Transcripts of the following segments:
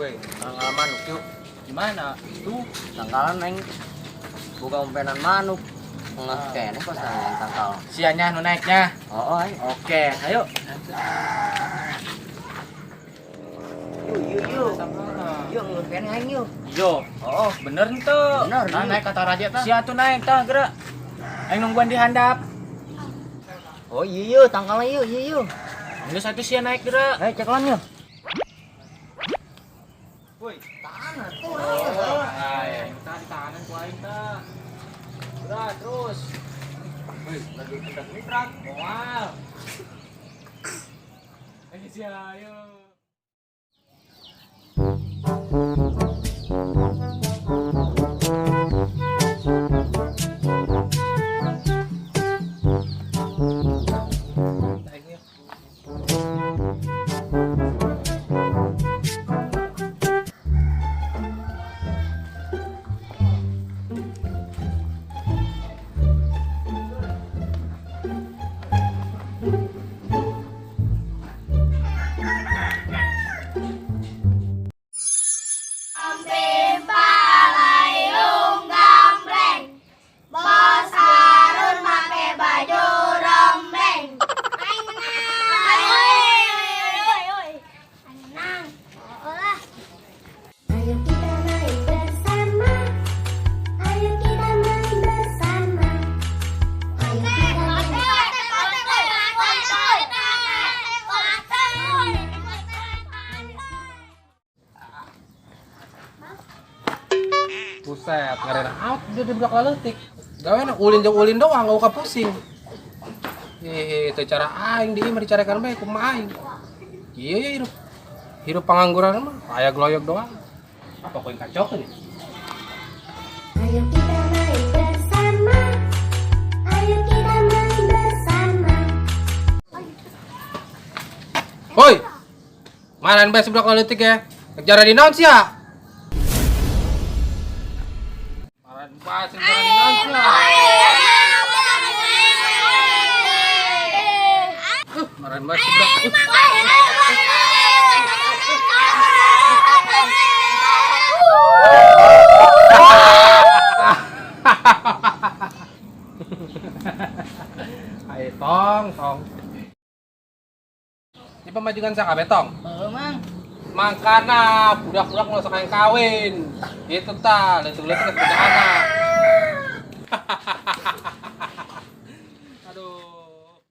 Woi, tangkalan manuk yuk. Gimana? Tuh, Tangkalan neng buka umpenan manuk. Nggak kene pas nang tangkal. Sianya nu naiknya. Oh, ayo. Oke, ayo. Yuk, yuk, yuk. Yuk, nggak kene aing yuk. Yo, Oh, bener ente. Bener, Nah, yuk. naik kata raja tah. Sia tuh naik tah, gerak. Aing nungguan di handap. Oh iya yuk, tangkalnya yuk, iya yuk. Geus atuh sia naik gerak. Ayo cekelan yuk. Woi, Tanah tuh. aing tah ditahanan ku aing tah. Gerak terus. Woi, lagi kendak mitra. Moal. Ayo sia, ayo. Palayung gambreng, Bos Harun make baju rombeng. Aing menang. Oi, oi, oi. Aing menang. Oh lah. Ayo kita main bersama. Ayo kita main bersama. Ayo kita main. Buset, ngarena out dia di budak laletik. Gawe na ulin jeung ulin doang enggak usah pusing. Ih, itu cara aing di imah dicarekan bae kumaha aing. Iya ya hirup. Hirup pengangguran mah aya gloyok doang. Apa koin kacau nih? Ayo kita main bersama. Ayo kita main bersama. Hoi. Mana bae sebudak laletik ya? Kejar di naon sia? Maran bae sebudak di naon sia? Maran bae sebudak. Ayo tong, tong. Ini pemajikan saya kabeh tong. Heeh, Mang. Mangkana budak-budak mau sekalian kawin. Itu ta, letuk-letuk ke anak. Aduh.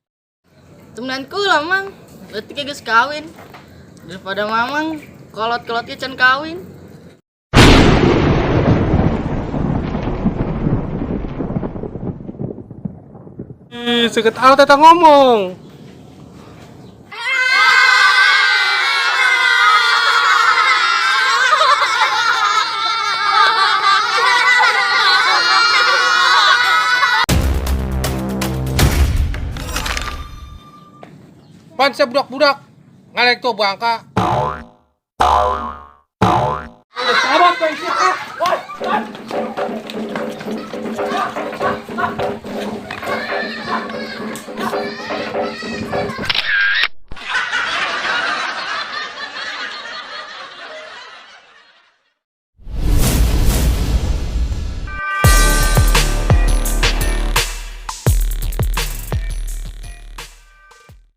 Temenan kula, Mang. Leutik geus kawin. Daripada Mamang kolot-kolotnya can kawin. Ih, seket al teta ngomong. Pan saya budak-budak ngalek tuh bangka. Udah sahabat guys. Ah, woi, woi.